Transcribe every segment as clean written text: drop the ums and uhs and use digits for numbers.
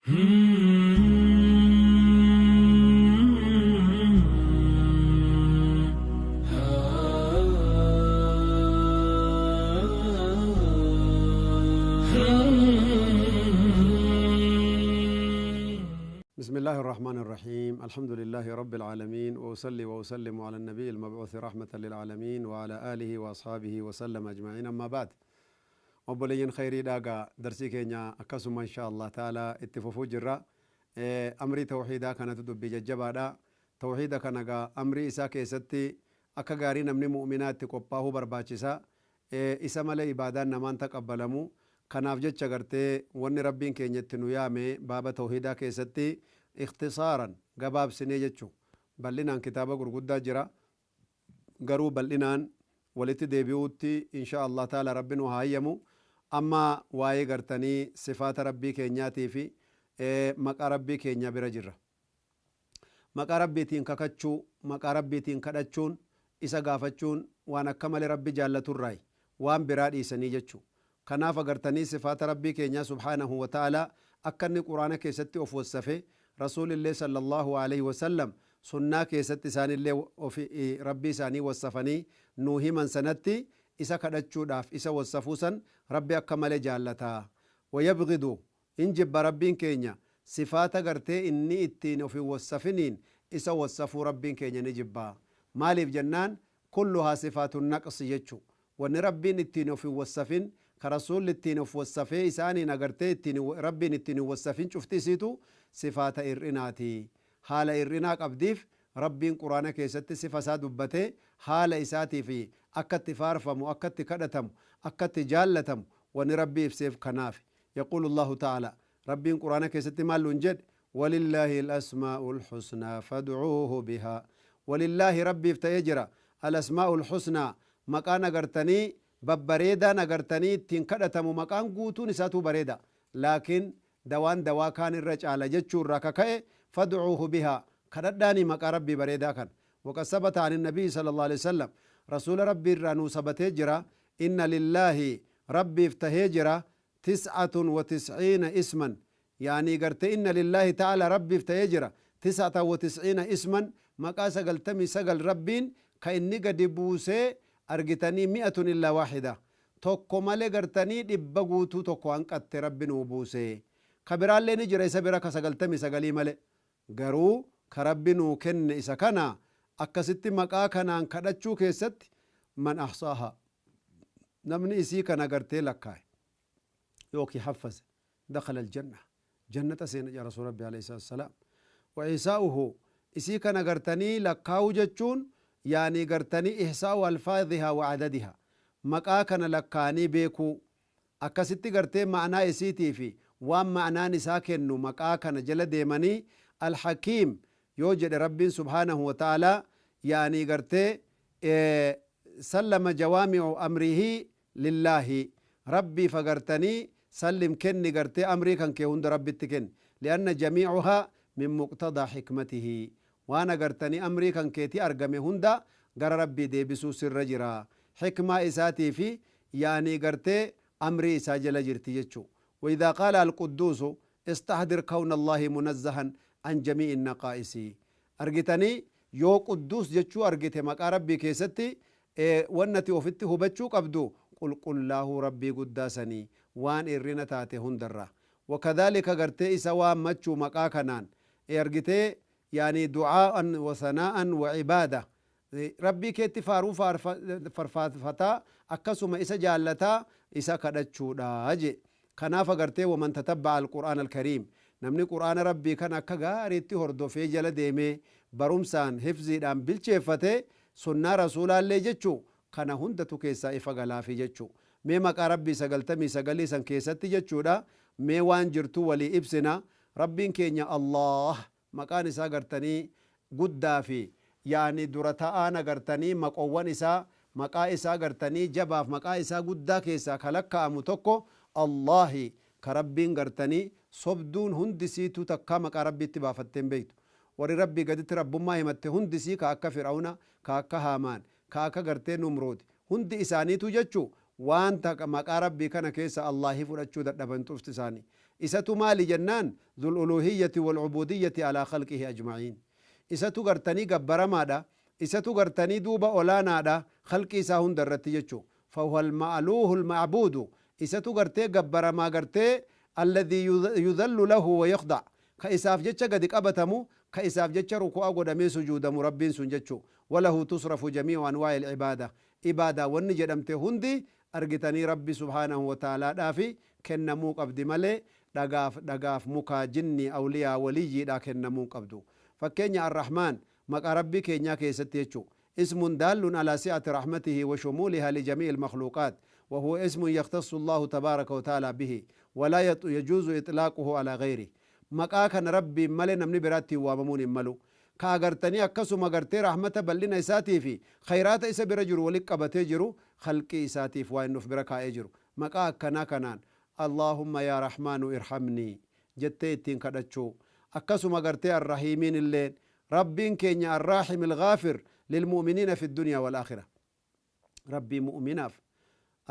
بسم الله الرحمن الرحيم، الحمد لله رب العالمين، وأصلي وأسلم على النبي المبعوث رحمة للعالمين وعلى آله وأصحابه وسلم أجمعين، أما بعد. Obboleeyyan khayrii dhaagaa, darsii keenya akkasuma insha Allah ta'ala itti fufuu jirra. Amrii tawxiidaa kanatu dubbii jajjabaadha. Tawxiida kana gaa amrii isaa keessatti akka gaarii namni mu'minaa itti qophaa'uu barbaachisa. Isa malee ibaadaan namaan taqabbalamu. Kanaaf jecha gartee wanni Rabbiin keenya itti nu yaame baaba tawxiidaa keessatti ikhtisaaran gabaabsinee jechu. Bal'inaan kitaaba gurguddaa jira, garuu bal'inaan walitti deebi'uutti insha Allah ta'ala Rabbi nu haa hayyamu. Amma waa'ee gartanii sifaata Rabbii keenyaatii fi maqaa Rabbii keenya bira jirra. Maqaa Rabbiitiin kakachuu, maqaa Rabbiitiin kadhachuun, isa gaafachuun waan akka malee Rabbi jaallaturraayi, waan biraa dhiisanii jechuu. Kanaaf agartanii sifaata Rabbii keenyaa subhaanahu wa ta'ala akka inni Quraana keessatti of wassafe, Rasuulillee sallallahu alaihi wasallam sunnaa keessatti isaanillee ofi Rabbii isaanii wassafanii nuu himan sanatti isa kadhachuudhaaf isa wassafuu san Rabbi akka malee jaallata. Wayabghidu, in jibba Rabbiin keenya, sifaata gartee inni ittiin of hin wassafiniin isa wassafuu Rabbiin keenya ni jibba. Maaliif jennaan, kulluhaa sifaatu naqsi jechu. Wanni Rabbiin ittiin of hin wassafin, ka Rasuulli ittiin of wassafee isaaniin agartee ittiin Rabbiin ittiin hin wassafin, cufti isiitu sifaata ir'inaati. Haala ir'inaa qabdiif Rabbiin Quraana keessatti sifa isaa dubbatee haala isaatii fi akka itti faarfamu, akka itti kadhatamu, akka itti jaallatamu wanni Rabbii ibseef kanaaf. Yaquulu Allahu ta'ala, Rabbiin Quraana keessatti maal nuun jedhe? Walillaahi al-asmaa'ul husnaa fad'uuhu bihaa. Walillaahi, Rabbiif ta'ee jira, al-asmaa'ul husnaa, maqaan agartanii babbareedaan agartanii ittiin kadhatamu. Maqaan guutuun isaatuu bareeda, laakiin dawaan dawaa kaan irra caala jechuu irraa kaka'e fad'uuhu bihaa, kadhadhaanii maqaa Rabbii bareedaa kana. Waqad sabata ani nabiyyi sallallahu alaihi wasallam, Rasuula Rabbii irraa nuu sabatee jira, inna lillaahi, Rabbiif tahee jira, 99 isman, yaanii gartee inna lillaahi ta'ala, Rabbiif tahee jira, 99 isman, maqaa 99 Rabbiin ka inni gadi buusee argitanii, mi'atun illaa waahida, tokko male gartanii 100 guutuu tokko hanqatte Rabbi nuu buuse. Ka biraallee ni jira isa bira ka 99 male, garuu ka Rabbi nuu kenne isa kana. Akkasitti maqaa kanaan kadhachuu keessatti man ahsaaha, namni isii kana gartee lakkaa'e yookiin haffaze, dakhala aljanna, jannata seena jedha Rasuul Rabbi alayhi salaatu wassalaam. Wa ihsaa'uhu, isii kana gartanii lakkaa'uu jechuun yaanii gartanii ihsaa'u alfaadhihaa wa adadiha, maqaa kana lakkaa'anii beekuu, akkasitti gartee ma'anaa isiitii fi waan ma'anaan isaa kennu maqaa kana jala deemanii. Alhakiim yoo jedhe Rabbiin subhaanahu wa ta'aalaa, yaanii gartee sallama jawaami'u amrihi lillaahi, Rabbiif agartanii sallim kenni, gartee amrii kan kee hunda Rabbitti kenni, li'anna jamiicuhaa min muqtadaa hikmatihi, waan agartanii amrii kan keetii argame hunda gara Rabbii deebisuu sirra jira, hikmaa isaatii fi yaanii gartee amrii isaa jala jirti jechuu. وإذا قال القدوس استحضر كون الله منزها عن جميع النقائص. Argitanii yoo qudduus jechuu argite maqaa Rabbii keessatti, wannati ofitti hubachuu qabdu qulqullaahuu Rabbii guddaa sanii waan irrina taate hundarraa. Wakadhalika gartee isa waammachuu maqaa kanaan argitee, yaani du'aa'an wa sanaa'an wa ibaada, Rabbii keetti faaruu farfaafataa, akkasuma isa jaallataa isa kadhachuudha je. Kanaaf agartee waman tatabba'a alqur'aan alkariim, namni Qur'aana Rabbii kana akka gaariitti hordofee jala deemee barumsaan hifziidhaan bilcheeffate, sunnaa Rasuulaallee jechuu, kana hundatu keessaa ifa galaafi jechuu. Mee maqaa Rabbii 99 san keessatti jechuudha mee waan jirtu walii ibsina. Rabbiin keenya Allah maqaan isaa gartanii guddaa fi yaani dura ta'aan agartanii maqoowwan isaa, maqaa isaa gartanii jabaaf maqaa isaa guddaa keessaa ka lakkaa'amu tokko Allahi, ka Rabbiin gartanii sobduun hundisiituu takkaa maqaa Rabbiitti baafatteen beektu. Warri Rabbii gaditti rabbummaa himatte hundisii, ka akka Fir'auna, ka akka Haamaan, ka akka gartee Numruudi, hundi isaaniitu jechuu waan maqaa Rabbii kana keessa Allahi fudhachuu dadhaban cufti isaanii. إساتو مالي جنان ذو الألوهية والعبودية على خلقه أجمعين. إساتو غرتني قبرما دا، إساتو غرتني دوبا أولانا دا، خلقي ساهن درتي جتشو. فهو المألوه المعبود. إساتو غرتي قبرما غرتي الذي يذل له ويخضع. كإساف جتشا قد قبتمو، كإساف جتشا ركوع قدامي سجود مربين سنجتشو. وله تصرف جميع أنواع العبادة. عبادة ونجد أمته هندي أرجتني ربي سبحانه وتعالى دافي كنمو قبد ملي دغاف دغاف مكا جني أولياء ولي دا كنمو قبدو. فكينيا الرحمن مك ربي كينيا كيستيتشو اسم دال على سعة رحمته وشمولها لجميع المخلوقات، وهو اسم يختص الله تبارك وتعالى به ولا يجوز إطلاقه على غيره. مكا كان ربي ملي نمني براتي واممون ملو كاغرتني أكسو مغرتي رحمة بلنا إساتي في خيرات إسا برجر ولك أبتجرو خلقي إساتي في وإنه في بركة أجرو مكا كنا كنان اللهم يا رحمن ارحمني جتيتين كدتشو أكسو مغرتي الرحيمين اللين ربين كينيا الراحم الغافر للمؤمنين في الدنيا والآخرة. ربي مؤمنا في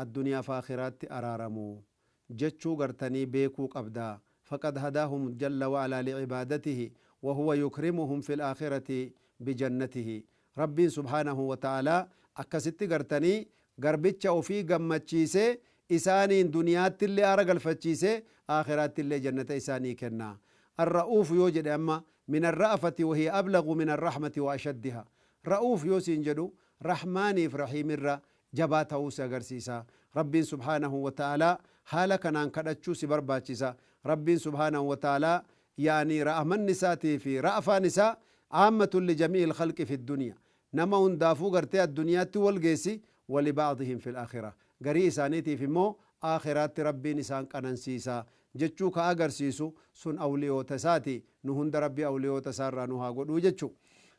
الدنيا فاخرات أرارمو جتشو غرتني بيكو قبدا. فقد هداهم جل وعلا لعبادته وهو يكرمهم في الآخرة بجنته. ربي سبحانه وتعالى أكست غرتني غربتش وفي غمتشيسي إساني دنيات اللي أرقل فتشيسي آخرات اللي جنة إساني كنا. الرؤوف يوجد أما من الرأفة وهي أبلغ من الرحمة وأشدها. رؤوف يوسين جدو رحماني فرحيم الرا جباته سغرسيسا. ربي سبحانه وتعالى حالك نان كدچو سبرباچيسا. ربي سبحانه وتعالى يعني رأمن نساتي في رأفا نساء عامة لجميع الخلق في الدنيا نما اندافو غرتي الدنيا والجيسي ولبعضهم في الآخرة غري إسانيتي في مو آخرات ربي نسان قننسيسا جتشو كأغرسيسو سن أوليو تساتي نهند ربي أوليو تسارا نها قدو جتشو.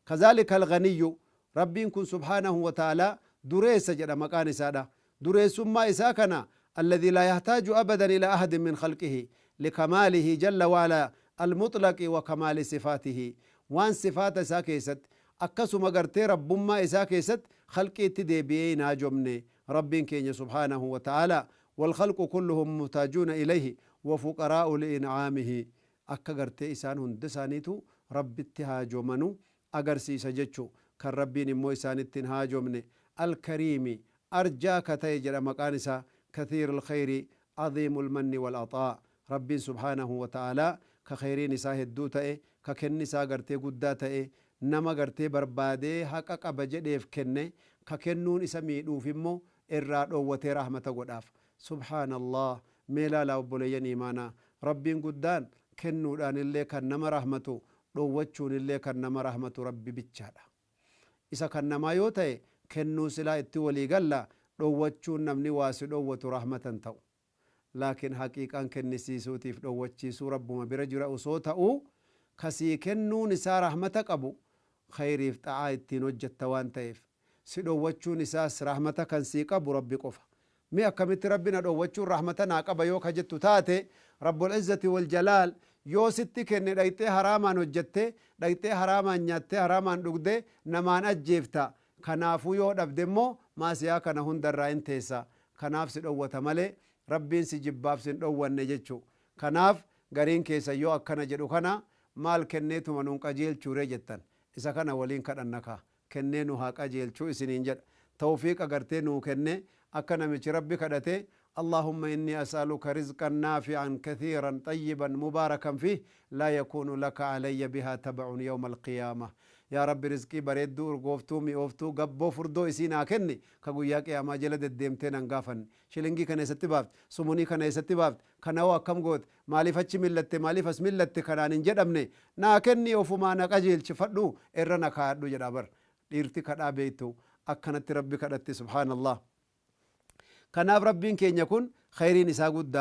كذلك الغني ربي كن سبحانه وتعالى دريس جد مكان سادة دريس ما إساكنا الذي لا يحتاج أبدا إلى أحد من خلقه لكماله جل وعلا المطلق وكمال صفاته. وان صفات ساكيست أكسو مغرتي رب ما إساكيست خلقي تدبيين هاجمني ربين كين سبحانه وتعالى. والخلق كلهم محتاجون إليه وفقراء لإنعامه. أكا غرتي إسان هندسانيتو رب اتهاجمنو أغرسي سجتشو كالربين مو إسان اتهاجمني. الكريم أرجاك تيجر مكانسا كثير الخير عظيم المن والعطاء. ربي سبحانه وتعالى كخيرين إساه الدوتة ككن إساه غرتي قداتة نما غرتي بربادي حقا قبجديف كنه ككنون إسا ميدوف مو إراد أوتي رحمة قداف. سبحان الله ميلا لا أبوليين إيمانا ربي قدان كنودان اللي كان نما رحمته دووچون اللي كان نما رحمته ربي بيتشادا إسا كان نما يوتي كنو سلا اتولي قلا دووچون نمني واسي دووتو رحمة تاو. لكن حقيقة كنسيسوتيف دووچيسو ربما برجل أصوته كسي كنو نسا رحمتك أبو خيريف تعايتين وجت توان تيف سدووچو نساس رحمتك كنسيك أبو ربي قفا مي أكمت ربنا دووچو رحمتنا أقبا يوكا جتو تاتي رب العزة والجلال يو ستي كن دايتي حراما وجتي دايتي حراما نياتي حراما دغدي نمان أجيفتا كنافو يو دبدمو ما سيا كان هندر راين تيسا كناف سدووتا مالي ربين سجباب سن نجتشو كناف غرين كيسا يو أكنا جدو كنا مال كنيتو منون قجيل چوري جتن إسا كان ولين كدنكا كنينو ها قجيل چو إسنين جد توفيق أغرتي نو كني أكنا مچ ربي كدتي اللهم إني أسألك رزقا نافعا كثيرا طيبا مباركا فيه لا يكون لك علي بها تبع يوم القيامة. يا رب رزقي بريدو رغوفتو ميوفتو قبو فردو إسينا كني كقوياك يا ما جلد الديمتين أنقافن شلنجي كان يستبافت سموني كان يستبافت كنوا كم قوت مالي فتش ملت مالي فس ملت كنان جد أمني نا كني وفما نقجيل شفدو إرنا كادو جدابر ديرتي كدا بيتو أكنت ربي كدتي سبحان الله. كناف ربين كين يكون خيرين إسا قد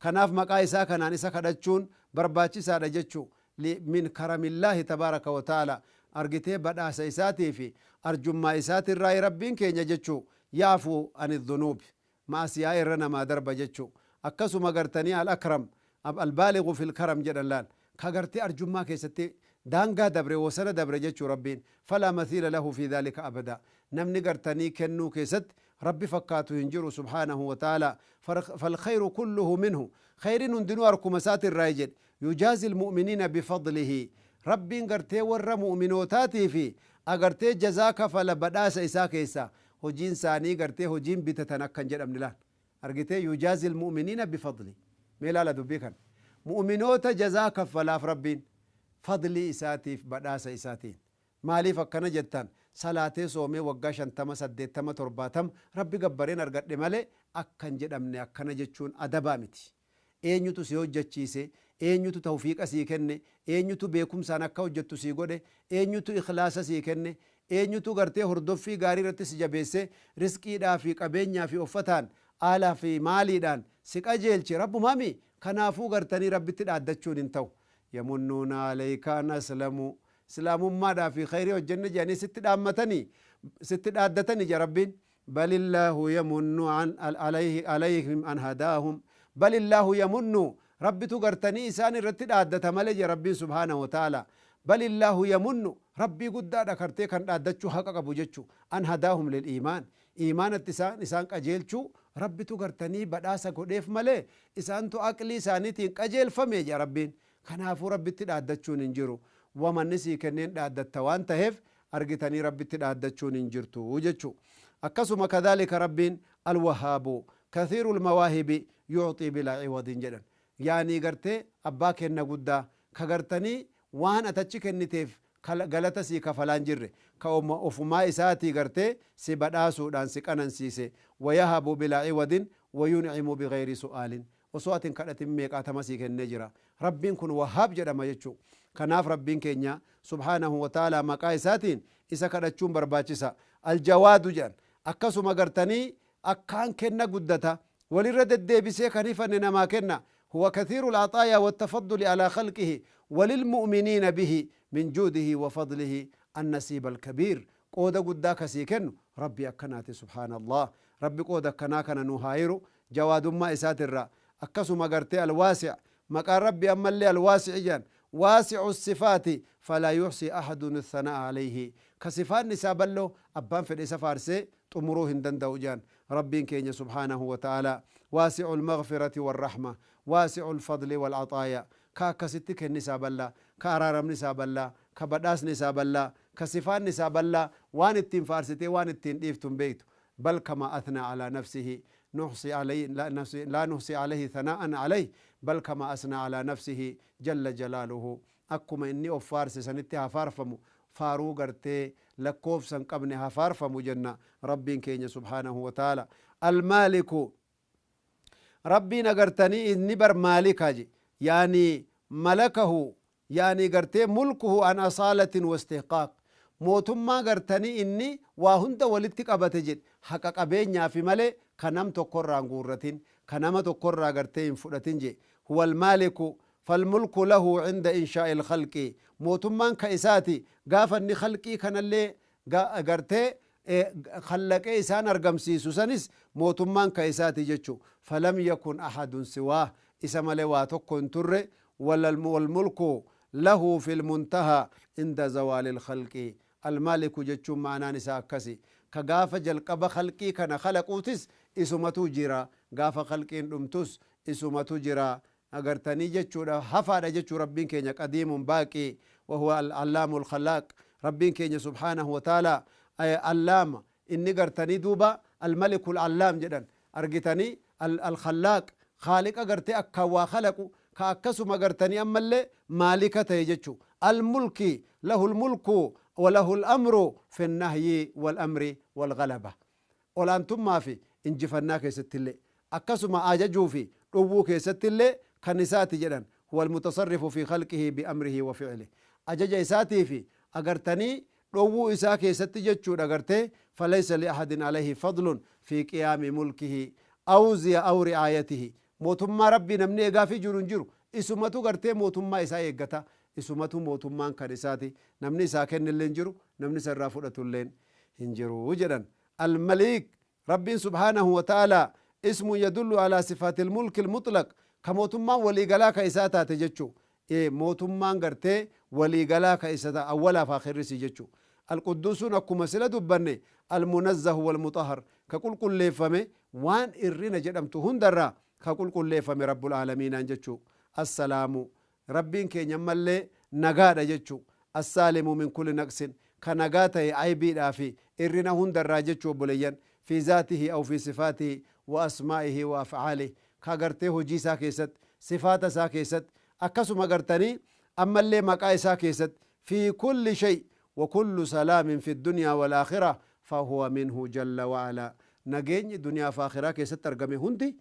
كناف مقا إسا كنان إسا كدتشون برباتي سادا جتشو من كرم الله تبارك وتعالى أرجتي بدأ إساتي في أرجما إساتي الرأي ربين كين يجتشو يعفو عن الذنوب ما سيائرنا ما درب جتشو أكسو مغرتني الأكرم البالغ في الكرم جلال كغرتي أرجما كيستي دانغا دبر وسنة دبر جتشو ربين فلا مثيل له في ذلك أبدا نمني غرتني كنو كيست ربي فكاتو ينجر سبحانه وتعالى فالخير كله منه Khayriin hundinuu harkuma isaatirraa jedhe. Yujaazi almu'miniina bifadlihi, Rabbiin gartee warra mu'minootaatiif agartee jazaa kafala badhaasa isaa keessa. Hojiin isaanii gartee hojiin bitatan akkan jedhamne laal argitee. Yujaazi almu'miniina bifadli, mee laala dubbii kana, mu'minoota jazaa kaffalaaf Rabbiin fadlii isaatiif badhaasa isaatiin. Maaliif akkana jettan? Salaatee soomee waggaa 50, 80, 70 Rabbi gabbareen argadhe malee akkan jedhamne. Akkana jechuun adabaa miti. Eenyutu si hojjechiise? Eenyutu tawfiiqa sii kenne? Eenyutu beekumsaan akka hojjettu sii godhe? Eenyutu ikhlaasa sii kenne? Eenyutu gartee hordoffii gaarii irratti si jabeesse? Risqiidhaa fi qabeenyaa fi uffataan, aalaa fi maaliidhaan si qajeelche? Rabbumaami. Kanaafuu gartanii Rabbitti dhaaddachuun hin ta'u. Yamunnuuna alayka an aslamuu, islaamummaadhaa fi khayrii hojjenne jedhanii sitti dhaammatanii, sitti dhaaddatanii ja Rabbiin. Balillaahu yamunnu alayhim an hadaahum, balillaahu yamunnu, Rabbitu gartanii isaan irratti dhaaddata malee ja Rabbiin subhaanahu wa ta'ala. Balillaahu yamunnu, Rabbii guddaadha kartee kan dhaaddachuu haqa qabu jechu. An hadaahum lil iimaan, iimaanatti isaan qajeelchuu Rabbitu gartanii badhaasa godheef malee isaantu aqlii isaaniitiin qajeelfame ja Rabbiin. Kanaafuu Rabbitti dhaaddachuun hin jiru. Wamanni sii kenneen dhaaddatta waan taheef argitanii Rabbitti dhaaddachuun hin jirtu jechu. Akkasuma kadhalika Rabbiin alwahaabu kathiiru lmawaahibi yucxii bilaa ciwadin jedhan. Yaanii gartee abbaa kenna guddaa ka gartanii waan atachi kenniteef galata sii kafalaan jirre, ka ofumaa isaatii gartee si badhaasuudhaan si qanansiise. Wayahabu bilaa ciwadin wayuncimu bigayri su'aalin, osoo atin kadhatin meeqaatama sii kennee jira. Rabbiin kun wahaab jedhama jechuu. Kanaaf Rabbiin keenya subhaanahu wa ta'aalaa maqaa isaatiin isa kadhachuun barbaachisa. Aljawaadu jedhan. Akkasuma gartanii akkaan kenna guddata, walirra deddeebisee kan hifanne namaa kenna. Huwa kathiiru alcaxaayaa wattafadduli alaa khalqihi walilmu'miniina bihi min juudihi wa fadlihi annasiiba alkabiir. Qooda guddaa kasii kennu Rabbi akkanaati. Subhaana Allah, Rabbi qooda akkanaa kana nu haayiru jawaadummaa isaatirra. Akkasuma gartee alwaasic, maqaan Rabbi ammallee alwaasici jedhan. Waasicu sifaati falaa yuxsii ahadun thanaa'a alayhi, ka sifaanni isaa bal'oo abbaan fedhe isa faarsee xumuruu hin danda'u jedhan. Rabbiin keenya subhaanahu wa ta'aalaa waasicu lmagfirati warrahma, waasicu lfadli walcaxaaya, ka akkasitti kenni isaa bal'aa, ka araaramni isaa bal'aa, ka badhaasni isaa bal'aa, ka sifaanni isaa bal'aa, waan ittiin faarsitee waan ittiin dhiiftu hin beektu. Bal kama athnaa alaa nafsihi nuhsi alayhi, la nuhsi alayhi thana'an alayhi, bal kama asnaa alaa nafsihi jalla jalaaluhu, akkuma inni of faarse sanitti haa faarfamu. Faaruu gartee lakkoofsa hin qabne haa faarfamu jenna Rabbiin keenya subhaanahu wa ta'ala. Almaaliku, Rabbiin agartanii inni bar maalika je, yaani malakahu, yaani gartee mulkuhu an asaalatin wastihqaaq, mootummaa gartanii inni waa hunda walitti qabate jedhe, haqa qabeenyaafi malee ka nam tokkorraa hin guurratin, ka nama tokkorraa gartee hin fudhatin je. Huwa almaaliku falmulku lahu cinda inshaa'i ilkhalqi, mootummaan ka isaati gaafa inni khalqii kanallee gartee khallaqee isaan argamsiisu sanis mootummaan ka isaati jechu. Falam yakun ahadun siwaah, isa male waa tokko hin turre. Walmulku lahu fi lmuntahaa inda zawaali ilkhalqi. Almaaliku jechuun ma'anaan isaa akkasi, ka gaafa jalqaba khalqii kana khalaquutis isumatu jira, gaafa khalqiin dhumtus isumatu jira agartanii jechuudha. Hafaadha jechuu Rabbiin keenya, qadiimun baaqii, wahuwa allaamu alkhalaaq. Rabbiin keenya subhaanahu wa ta'ala allaama inni gartanii duuba almaliku allaam jedhan argitanii, alkhallaaq, khaaliqa gartee akkaan waa khalaqu, ka akkasuma gartanii ammallee maalika ta'e jechu. Almulki lahu lmulku walahu lamru fi nnahyi walamri walgalaba, olaantummaa fi injifannaa keessattillee akkasuma ajajuu fi dhowwuu keessattillee kan isaati jedhan. Huwa almutasarrifu fi khalqihi biamrihi wa fi'lih, ajaja isaatii fi agartanii dhowwuu isaa keessatti jechuudha gartee. Falaysa liahadin alayhi fadlun fi qiyaami mulkihi aw ziya aw ri'aayatihi, mootummaa Rabbii namni eegaafii jiru hin jiru. Isumatu gartee mootummaa isaa eeggata, isumatu mootummaan kan isaati, namni isaa kennillee hin jiru, namni isa irraa fudhatulleen hin jiru jedhan. Almaliik, Rabbiin subhaanahu wa ta'ala ismun yadullu alaa sifaati ilmulki ilmutlaq, ka mootummaan waliigalaa ka isaa taate jechu. Mootummaan gartee waliigalaa ka isa awwalaaf akhirrisii jechu. Alqudduusuun akkuma sila dubbanne almunazzahu walmutahhar, ka qulqulleeffame waan irrina jedhamtu hundarraa. Ka qulqulleeffame Rabbul Aalamiinaan jechuu. Assalaamu, Rabbiin keenya ammallee nagaadha jechuu. Assaalimu min kulli naqsin, ka nagaa ta'e aybiidhaa fi irrina hundarraa jechuu obboleeyyan. Fi zaatihi aw fi sifaatihi wa asmaa'ihi wa af'aalihi, ka gartee hojii isaa keessatti, sifaata isaa keessatti, akkasuma gartanii ammallee maqaa isaa keessatti, fi kulli shay wa kullu salaamin fi dunyaa wal aakhira fahuwa minhu jalla wa ala. Nageenyi duniyaa fi aakhiraa keessatti argame hundi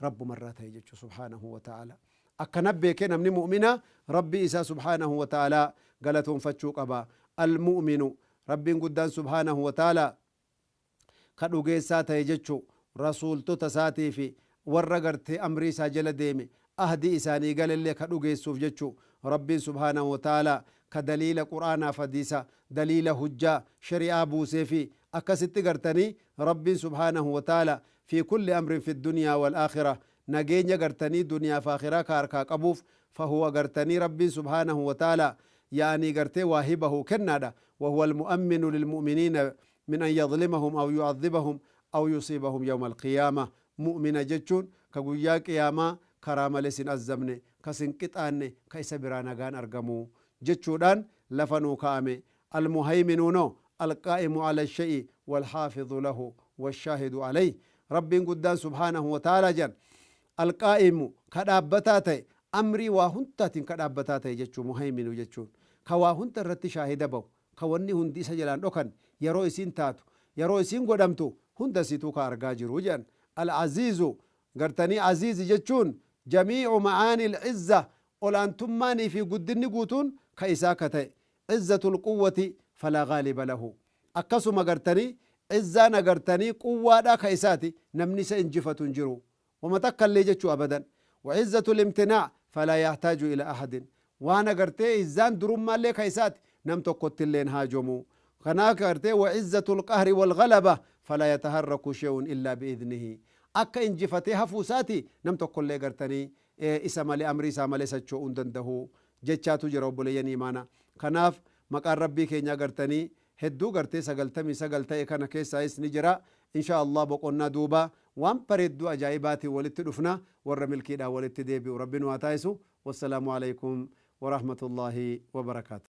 Rabbumarraa ta'e jechuu subhaanahu wa ta'ala. Akkana beekee namni mu'mina Rabbii isaa subhaanahu wa ta'ala galatoonfachuu qaba. Almu'minu, Rabbiin guddaan subhaanahu wa ta'ala ka dhugeessaa ta'e jechuu, rasuultota isaatii fi warra gartee amrii isaa jala deeme, ahdii isaanii galellee ka dhugeessuuf jechuu. Rabbiin subhaanahu wa ta'ala ka daliila Qur'aanaaf hadiisa, daliila hujjaa shari'aa buusee fi akkasitti gartanii Rabbiin subhaanahu wa ta'ala fi kulli amrin fi dunyaa wal aakhira, nageenya gartanii duniyaa fi aakhiraa ka harkaa qabuuf, fahuwa gartanii Rabbiin subhaanahu wa ta'ala yaanii gartee waahibahu kennaadha. Wahuwa almu'amminu lilmu'miniina min an yadlimahum aw yu'adhibahum aw yusiibahum yawma alqiyaama. Mu'mina jechuun ka guyyaa qiyaamaa karaa malee sin azzabne, ka sin qixaanne, ka isa biraa nagaan argamu jechuudhaan lafa nuu kaa'ame. Almuhayminuunoo alqaa'imu ala shay'i walxaafidu lahu washaahidu alayh. Rabbiin guddaan subhaanahu wa ta'ala jedhan alqaa'imu, ka dhaabbataa ta'e, amrii waa hundaatiin ka dhaabbataa ta'e jechuu. Muhayminu jechuun ka waa hunda irratti shaahida bahu, ka wanni hundi isa jalaan dhokan, yeroo isiin taatu, yeroo isiin godhamtu hunda isiituu ka argaa jiru jedhan. Al'aziizu gartanii, aziizi jechuun jamiicu ma'aani al'izza, olaantummaanii fi guddinni guutuun ka isaa ka ta'e, izzatu lquwwati falaa gaaliba lahu. Akkasuma gartanii izzaan agartanii quwwaadha ka isaati, namni isa injifatu hin jiru wama takka illee jechuu abadan. Wa izzatu limtinaa falaa yahtaaju ila ahadin, waan agartee izzaan durummaallee ka isaati, nam tokkotti illeen haajomu. Kanaaf gartee wa izzatu lqahri walgalaba falaa yataharraku shay'un illaa biidnihi, akka injifatee hafuu isaati, nam tokkollee gartanii isa malee, amrii isaa malee socho'uu hin danda'u jechaatu jira obboleeyyan imaana. Kanaaf maqaan Rabbii keenyaa gartanii hedduu gartee 99 ta'e kana keessaayis ni jira. Insha Allah boqonnaa duuba waan bareedduu ajaa'ibaatiin walitti dhufna. Warra milkiidhaan walitti deebi'u Rabbi nu haa taasisu. Wassalaamu alaikum warahmatullaahi wabarakaatu.